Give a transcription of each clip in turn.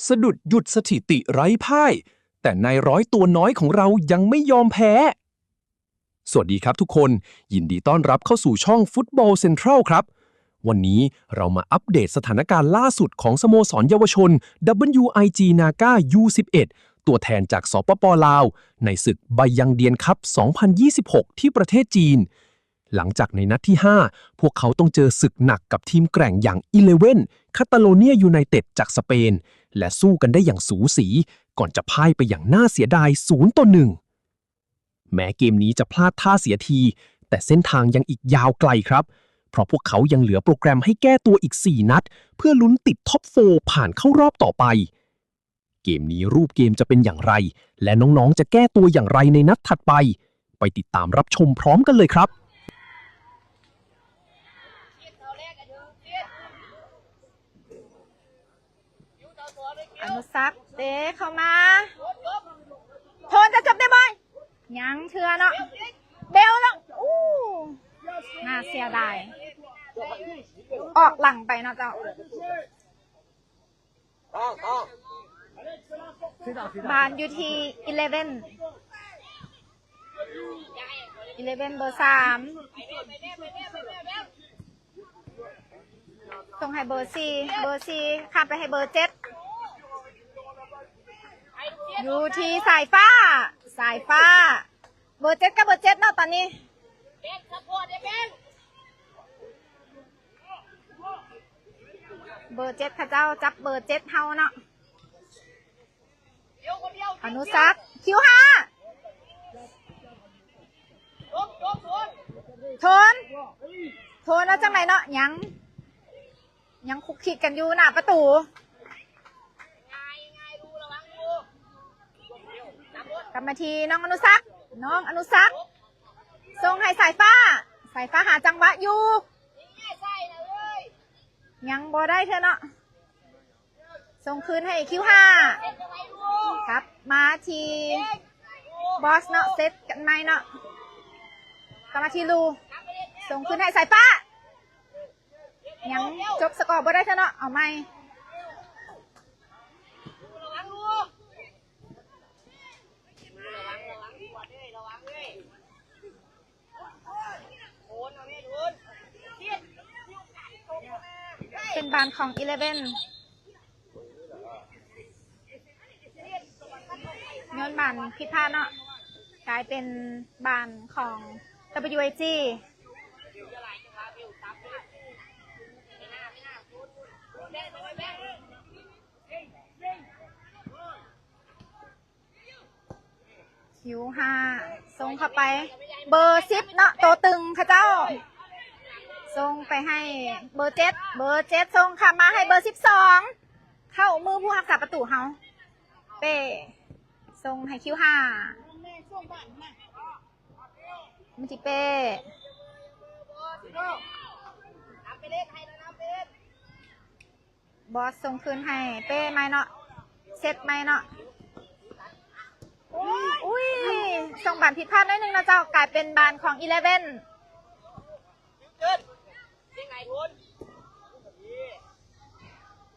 สะดุดหยุดสถิติไร้พ่าย แต่นายร้อยตัวน้อยของเรายังไม่ยอมแพ้ สวัสดีครับทุกคน ยินดีต้อนรับเข้าสู่ช่อง Football Central ครับ วันนี้เรามาอัปเดตสถานการณ์ล่าสุดของสโมสรเยาวชน ดับเบิลยูไอจี นาก้า ยูสิบเอ็ด ตัวแทนจาก สปป ลาว ในศึกใบยังเดียนคัพ สองพันยี่สิบหก ที่ประเทศจีน หลังจากในนัดที่ห้า พวกเขาต้องเจอศึกหนักกับทีมแกร่งอย่าง อีเลฟเว่น คาตาโลเนีย ยูไนเต็ด จากสเปน และสู้กันได้อย่างสูสี ก่อนจะพ่ายไปอย่างน่าเสียดาย ศูนย์ต่อหนึ่ง แม้เกมนี้จะพลาดท่าเสียที แต่เส้นทางยังอีกยาวไกลครับ เพราะพวกเขายังเหลือโปรแกรมให้แก้ตัวอีกสี่นัด เพื่อลุ้นติดท็อปโฟร์ ผ่านเข้ารอบต่อไป เกมนี้รูปเกมจะเป็นอย่างไร และน้องๆ จะแก้ตัวอย่างไรในนัดถัดไป ไปติดตามรับชมพร้อมกันเลยครับ อนุสัก เตะเข้ามา โทนจะจบได้บ่ ยังเทื่อเนาะ เบลเนาะ อู้ น่าเสียดาย ออกหลังไปเนาะเจ้า บาลอยู่ที่ อีเลฟเว่น อีเลฟเว่น เบอร์สาม ส่งให้เบอร์สี่ เบอร์สี่ ข้ามไปให้เบอร์เจ็ด อยู่ที่สายฟ้า สายฟ้า เบอร์เจ็ดกับเบอร์เจ็ดเนาะตอนนี้ เบอร์เจ็ด เขาเจ้าจับเบอร์เจ็ด เฮาเนาะ อนุสัก คิวห้า โทน โทน เอาจังไดเนาะ ยัง ยังคุกคิกกันอยู่หน้าประตู กลับมาที่น้องอนุสัก น้องอนุสัก ส่งให้สายฟ้า สายฟ้าหาจังหวะอยู่ ยังบ่ได้เทื่อเนาะ ส่งคืนให้คิวห้า กลับมาที่บอสเนาะ เซตกันใหม่เนาะ กลับมาที่ลู ส่งคืนให้สายฟ้า ยังจบสกอร์บ่ได้เทื่อเนาะ เอาใหม่ เป็นบาลของอีเลฟเว่น ย้อนบาลผิดพลาดเนาะ กลายเป็นบาลของ ดับเบิลยูไอจี คิวห้า ส่งเข้าไป เบอร์สิบเนาะ ตัวตึงเขาเจ้า ส่งไปให้เบอร์เจ็ด เบอร์เจ็ด ส่งข้ามมาให้เบอร์สิบสอง เข้ามือผู้รักษาประตูเฮา เป้ ส่งให้คิวห้า มาที่เป้ บอสส่งคืนให้เป้ใหม่เนาะ เซตใหม่เนาะ อุ้ย ส่งบาลผิดพลาดหน่อยหนึ่งนะเจ้า กลายเป็นบาลของอีเลฟเว่น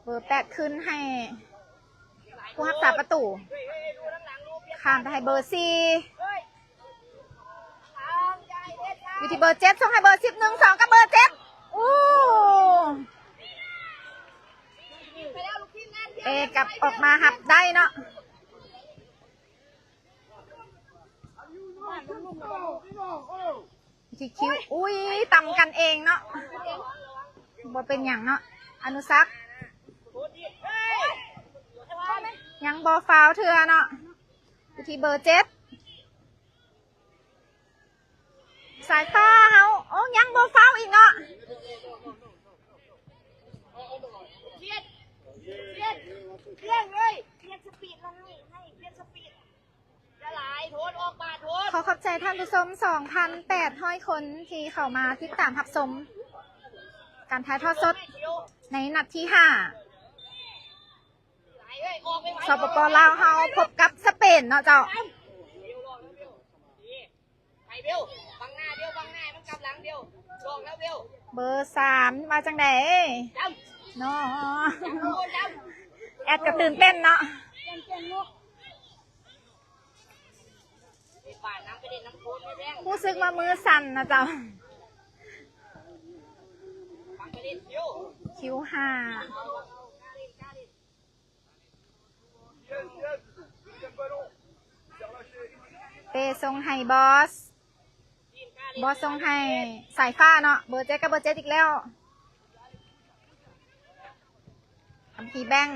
เบอร์แปดคืนให้ผู้รักษาประตู ข้ามไปให้เบอร์สี่ อยู่ที่เบอร์เจ็ด ส่งให้เบอร์สิบ หนึ่งสอง กับเบอร์เจ็ด อู้ เตะกลับออกมารับได้เนาะ ที่คิว อุ้ย ตำกันเองเนาะ บ่เป็นหยังเนาะ อนุสัก ยังบ่ฟาวเทื่อเนาะ อยู่ที่เบอร์เจ็ด สายฟ้าเฮา โอ้ ยังบ่ฟาวอีกเนาะ เปลี่ยน เปลี่ยน เปลี่ยนเลย เปลี่ยนสปีดแล้วให้ ให้เปลี่ยนสปีด อย่าหลาย โทนออกมา โทน ขอขอบใจท่านผู้ชม สองพันแปดร้อย คนที่เข้ามาติดตามรับชมการถ่ายทอดสดในนัดที่ห้า สปป ลาวเฮาพบกับสเปนเนาะเจ้า ไปเบล บังหน้าเบล บังหน้า มันกลับหลังเบล บอกแล้วเบล เบอร์สาม ว่าจั่งใด๋ จำ เนาะ จำ จำ ແອດກໍຕື່ນເຕັ້ນເນາະ ຮູ້ສຶກວ່າມືສັ່ນນະເຈົ້າ. ຄິວຫ້າ ເປສົ່ງໃຫ້ບອສ ບອສສົ່ງໃຫ້ສາຍຟ້າເນາະ ເບີເຈັດກັບເບີເຈັດອີກແລ້ວ ທຳທີ່ແບງ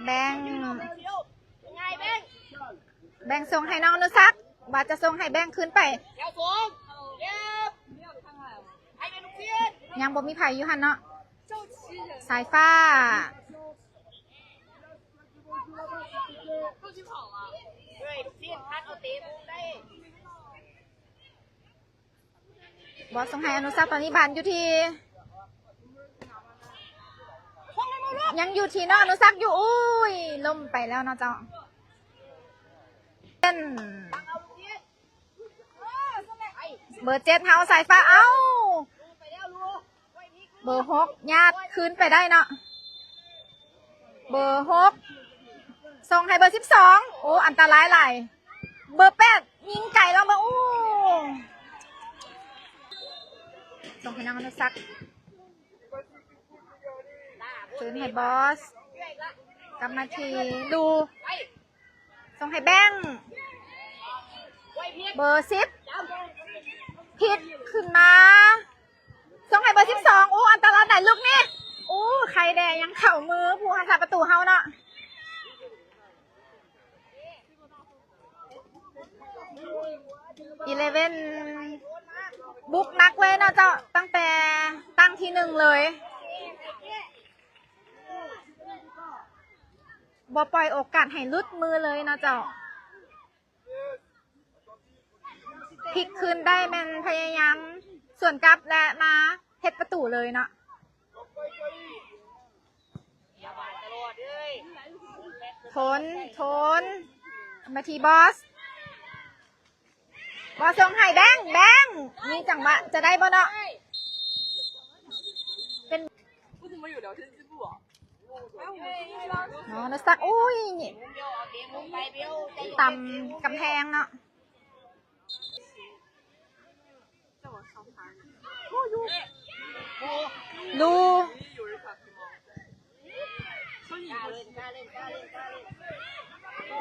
ແບງ ແບງສົ່ງໃຫ້ນ້ອງອະນຸສັກ ວ່າຈະສົ່ງໃຫ້ແບງຄືນໄປ ຍັງບໍ່ມີໃຜຢູ່ຫັ້ນເນາະ ສາຍຟ້າ ບອສສົ່ງໃຫ້ອະນຸສັກ ຕອນນີ້ບານຢູ່ທີ່ ຍັງຢູ່ທີ່ນ້ອງອະນຸສັກຢູ່ ອຸ້ຍ ລົ້ມໄປແລ້ວເນາະເຈົ້າ ເປັນ ເບີເຈັດເຮົາ ສາຍຟ້າ ເອົ້າ ເບີຫົກຍາດຄືນໄປໄດ້ເນາະ ເບີຫົກສົ່ງໃຫ້ເບີສິບສອງ ໂອ້ ອັນຕະລາຍຫຼາຍ ເບີແປດຍິງໄກແລ້ວ ເບີ ໂອ້ ສົ່ງໃຫ້ນ້ອງອະນຸສັກ ຄືນໃຫ້ບອສ ກັບມາທີ່ລູ ສົ່ງໃຫ້ແບງ ເບີສິບ ພິດຂຶ້ນມາ ສົ່ງໃຫ້ເບີສິບສອງ ໂອ້ ອັນຕະລາຍໄດ໋ລູກນີ້ ໂອ້ ໄຄແດ່ ຍັງເຂົ້າມືຜູ້ຮັກສາປະຕູເຮົາເນາະ. ອີເລເວັນບຸກໜັກເລີຍເນາະເຈົ້າ ຕັ້ງແຕ່ຕັ້ງທີໜຶ່ງເລີຍ ບໍ່ປ່ອຍໂອກາດໃຫ້ຫຼຸດມືເລີຍເນາະເຈົ້າ ພິກຄືນໄດ້ແມ່ນພະຍາຍາມສວນກັບ ແລະ ມາເຮັດປະຕູເລີຍເນາະ. ທົນ ທົນ ມາທີ່ບອສ ບອສສົ່ງໃຫ້ແບງ ແບງ ມີຈັງຫວະຈະໄດ້ບໍ່ເນາະ ເປັນ ເນາະ ນັກສັກ ໂອ້ຍ ຕຳກຳແພງເນາະ. ລູ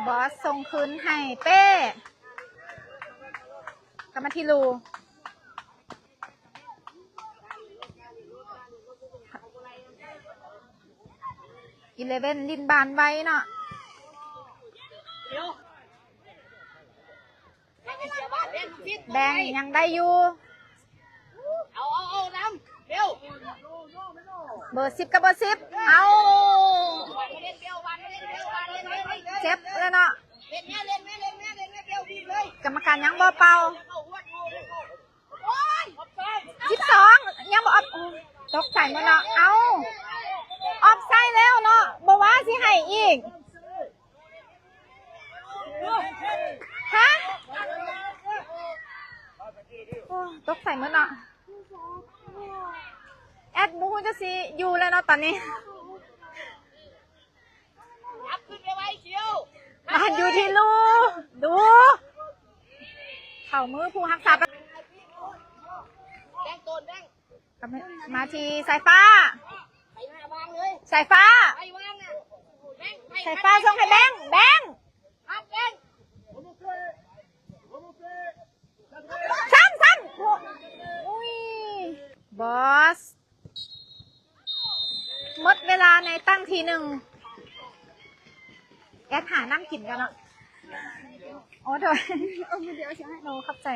ບອສສົ່ງຄືນໃຫ້ເປ້ ກັບມາທີ່ລູ ອີເລເວັນຫຼິ້ນບານໄວເນາະ. ແບງຍັງໄດ້ຢູ່ ເອົາ ເອົາ ເອົານຳ ເບວ ເບີສິບກັບເບີສິບ ເອົາ ເຈັບແລ້ວເນາະ ກຳມະການຍັງບໍ່ເປົ່າ ສິບສອງ ຍັງບໍ່ອອບ ໂອ້ ຕົກໃສ່ໝົດເນາະ ເອົາ ອອບໃສ່ແລ້ວເນາະ ບໍ່ວ່າຊິໃຫ້ອີກ. ຮະ ໂອ້ ຕົກໃສ່ໝົດເນາະ ແອດບໍ່ຮູ້ຈະຊິຢູ່ແລ້ວເນາະຕອນນີ້ ບານຢູ່ທີ່ລູ ລູ ເຂົ້າມືຜູ້ຮັກສາປະ ມາທີ່ສາຍຟ້າ ສາຍຟ້າ ສາຍຟ້າສົ່ງໃຫ້ແບງ ແບງ ຊ້ຳ ຊ້ຳ ໂອ້ ອຸ້ຍ ບອສ ໝົດເວລາໃນຕັ້ງທີໜຶ່ງ ແອດຫານ້ຳກິນກ່ອນເນາະ ໂອ້ ໂດຍ ໂອ້ ຂອບໃຈ.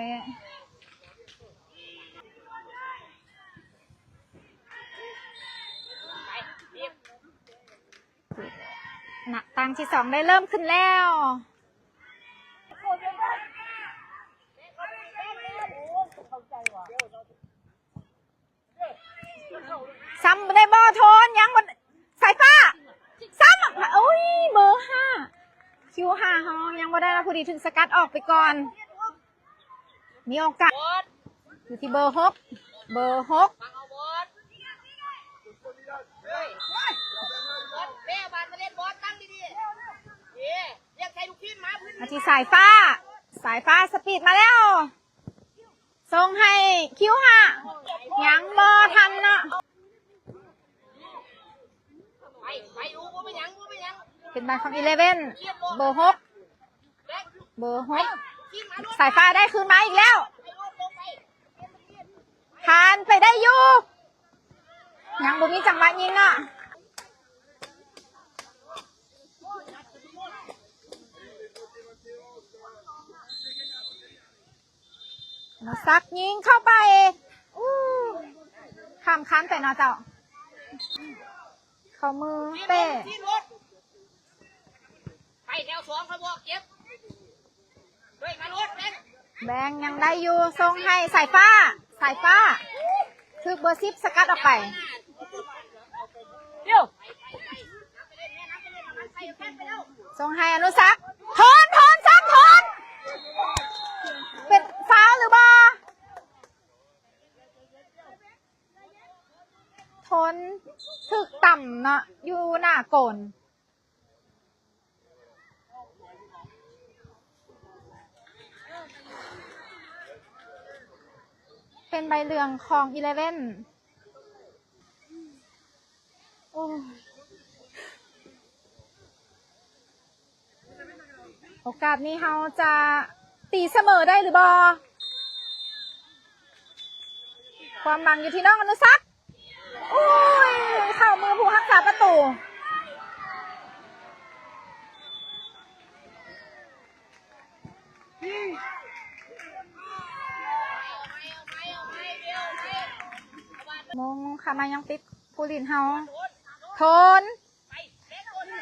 ນະ ຕັ້ງທີສອງໄດ້ເລີ່ມຂຶ້ນແລ້ວ ຊ້ຳໄດ້ບໍ່ ໂທນ ຍັງບໍ່ ສາຍຟ້າ ຊ້ຳ ໂອ້ຍ ເບີຫ້າ ຄິວຫ້າເຮົາຍັງບໍ່ໄດ້ນະ ຜູ້ດີຖືກສະກັດອອກໄປກ່ອນ. ມີໂອກາດ ຢູ່ທີ່ເບີຫົກ ເບີຫົກ ທີ່ສາຍຟ້າ ສາຍຟ້າສະປີດມາແລ້ວ ສົ່ງໃຫ້ຄິວຫ້າ ຍັງບໍ່ທັນເນາະ ເປັນບານຂອງອີເລເວັນ ເບີຫົກ ເບີຫົກ ສາຍຟ້າໄດ້ຄືນມາອີກແລ້ວ ຜ່ານໄປໄດ້ຢູ່ ຍັງບໍ່ມີຈັງຫວະຍິງເນາະ ອະນຸສັກຍິງເຂົ້າໄປ ອູ້ ຂ້າມຄັນໄປເນາະເຈົ້າ ເຂົ້າມືເປ້ ໄປແຖວສອງ ຄ່ອຍບອກເຈັບ ເຮີ້ຍ ມາໂລດ ແບງ ແບງຍັງໄດ້ຢູ່ ສົ່ງໃຫ້ສາຍຟ້າ ສາຍຟ້າ ຖືກເບີສິບສະກັດອອກໄປ ດຽວ ສົ່ງໃຫ້ອະນຸສັກ ທອນ ທອນ ຊ້ຳ ທອນ ເປັນຟາວຫຼືບໍ່? ທົນ ຖືກຕຳເນາະ ຢູ່ໜ້າໂກນ ເປັນໃບເຫຼືອງຂອງອີເລເວັນ ໂອ້ຍ ໂອກາດນີ້ເຮົາຈະຕີສະເໝີໄດ້ຫຼືບໍ່? ຄວາມຫວັງຢູ່ທີ່ນ້ອງອະນຸສັກ ໂອ້ຍ ເຂົ້າມືຜູ້ຮັກສາປະຕູ ມົງຂ້າມມາຍັງຕິດຜູ້ຫຼິ້ນເຮົາ ໂທນ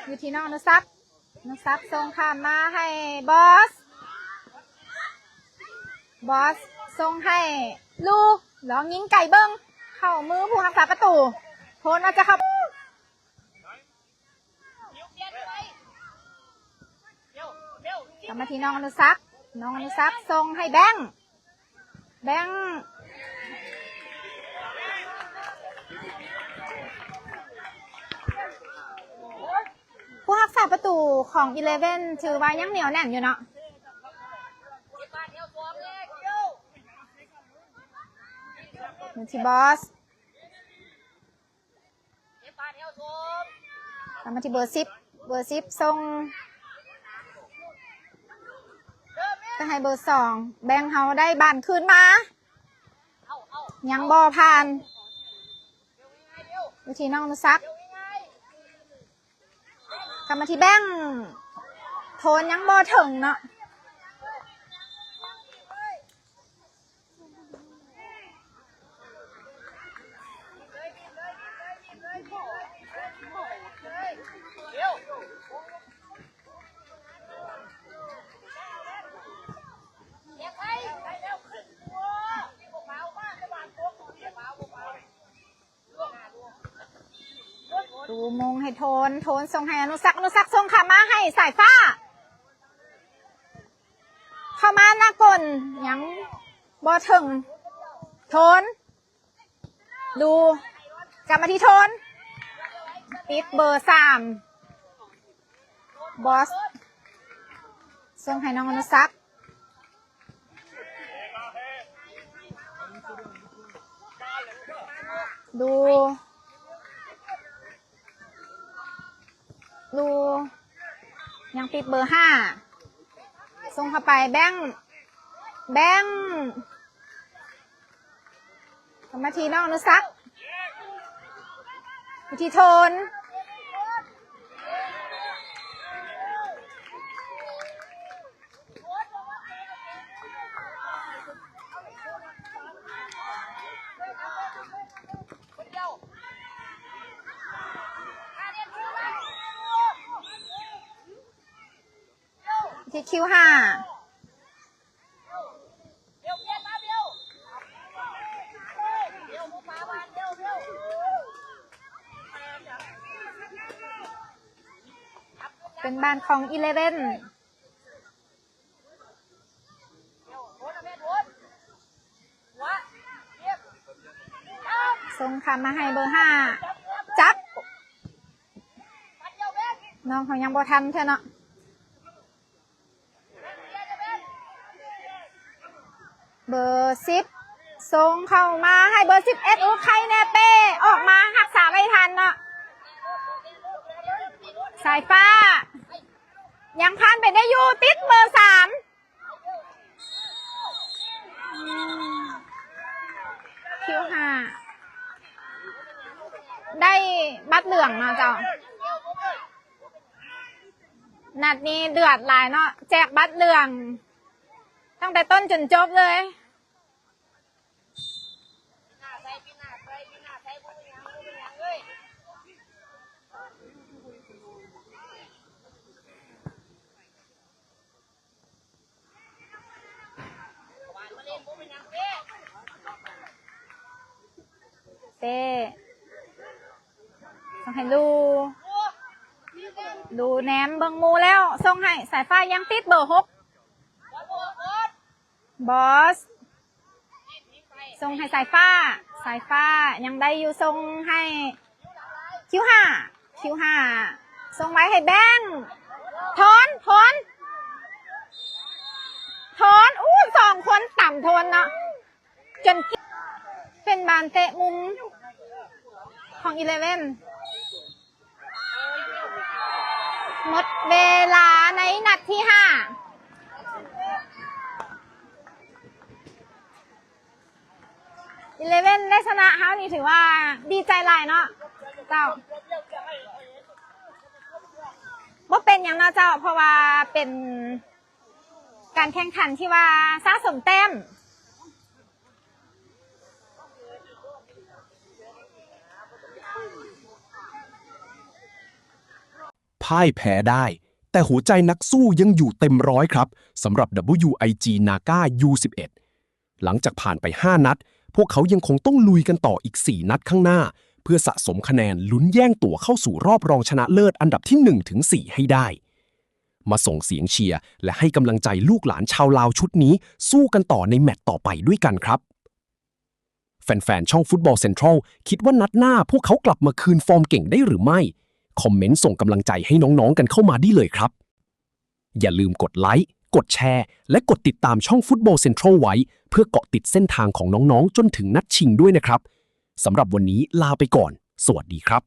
ຢູ່ທີ່ນ້ອງອະນຸສັກ ອະນຸສັກສົ່ງຂ້າມມາໃຫ້ບອສ ບອສສົ່ງໃຫ້ລູ ລອງຍິງໄກເບິ່ງ ເຂົ້າມືຜູ້ຮັກສາປະຕູ ໂທນວ່າຈະເຂົ້າ ກັບມາທີ່ນ້ອງອະນຸສັກ ນ້ອງອະນຸສັກສົ່ງໃຫ້ແບງ ແບງ ຜູ້ຮັກສາປະຕູຂອງອີເລເວັນຖືວ່າຍັງໜຽວແໜ້ນຢູ່ເນາະ ຢູ່ທີ່ບອສ ກັບມາທີ່ເບີສິບ ເບີສິບສົ່ງໄປໃຫ້ເບີສອງ ແບງເຮົາໄດ້ບານຄືນມາ ຍັງບໍ່ຜ່ານ ຢູ່ທີ່ນ້ອງອະນຸສັກ ກັບມາທີ່ແບງ ໂທນຍັງບໍ່ເຖິງເນາະ. ຕູມົງໃຫ້ໂທນ ໂທນສົ່ງໃຫ້ອະນຸສັກ ອະນຸສັກສົ່ງຂ້າມມາໃຫ້ສາຍຟ້າ ເຂົ້າມາໜ້າກົນ ຍັງບໍ່ເຖິງ ໂທນ ດູ ກັບມາທີ່ໂທນ ຕິດເບີສາມ ບອສ ສົ່ງໃຫ້ນ້ອງອະນຸສັກ ດູ ລູ ຍັງຕິດເບີຫ້າ ສົ່ງເຂົ້າໄປ ແບງ ແບງ ກັບມາທີ່ນ້ອງອະນຸສັກ ທີ່ໂທນ ທີ່ຄິວຫ້າ ເປັນບານຂອງອີເລເວັນ ສົ່ງຂ້າມມາໃຫ້ເບີຫ້າ ຈັບ ນ້ອງເຮົາຍັງບໍ່ທັນເທື່ອເນາະ. ເບີສິບ ສົ່ງເຂົ້າມາໃຫ້ເບີສິບເອັດ ໂອ້ ໄຄແນ່ເປ້ ອອກມາຮັກສາໄວ້ທັນເນາະ. ສາຍຟ້າ ຍັງຜ່ານໄປໄດ້ຢູ່ ຕິດເບີສາມ ອືມ ຄິວຫ້າ ໄດ້ບັດເຫຼືອງເນາະເຈົ້າ. ນັດນີ້ເດືອດຫຼາຍເນາະ ແຈກບັດເຫຼືອງຕັ້ງແຕ່ຕົ້ນຈົນຈົບເລີຍ. ເປ້ ສົ່ງໃຫ້ລູ ລູແນມເບິ່ງໝູ່ແລ້ວ ສົ່ງໃຫ້ສາຍຟ້າ ຍັງຕິດເບີຫົກ ບອສ ສົ່ງໃຫ້ສາຍຟ້າ ສາຍຟ້າຍັງໄດ້ຢູ່ ສົ່ງໃຫ້ຄິວຫ້າ ຄິວຫ້າ ສົ່ງໄວ້ໃຫ້ແບງ ທອນ ທອນ ທອນ ອູ້ ສອງຄົນຕຳທອນເນາະ ຈົນເປັນບານເຕະມຸມຂອງອີເລເວັນ. ໝົດເວລາໃນນັດທີຫ້າ ອີເລເວັນໄດ້ຊະນະເຮົານີ້ຖືວ່າດີໃຈຫຼາຍເນາະເຈົ້າ. ບໍ່ເປັນຫຍັງເນາະເຈົ້າ ເພາະວ່າເປັນການແຂ່ງຂັນທີ່ວ່າສະສົມແຕ້ມ. พ่ายแพ้ได้ แต่หัวใจนักสู้ยังอยู่เต็มร้อยครับ สำหรับ ดับเบิลยูไอจี นาก้า ยูสิบเอ็ด หลังจากผ่านไป ห้า นัด พวกเขายังคงต้องลุยกันต่ออีก สี่ นัดข้างหน้า เพื่อสะสมคะแนนลุ้นแย่งตั๋วเข้าสู่รอบรองชนะเลิศอันดับที่ หนึ่งถึงสี่ ให้ได้ มาส่งเสียงเชียร์และให้กำลังใจลูกหลานชาวลาวชุดนี้สู้กันต่อในแมตช์ต่อไปด้วยกันครับ แฟนๆ ช่อง Football Central คิดว่านัดหน้าพวกเขากลับมาคืนฟอร์มเก่งได้หรือไม่ คอมเมนต์ส่งกำลังใจให้น้องๆ กันเข้ามาได้เลยครับ อย่าลืมกดไลค์ กดแชร์ และกดติดตามช่อง Football Central ไว้ เพื่อเกาะติดเส้นทางของน้องๆ จนถึงนัดชิงด้วยนะครับ สำหรับวันนี้ลาไปก่อน สวัสดีครับ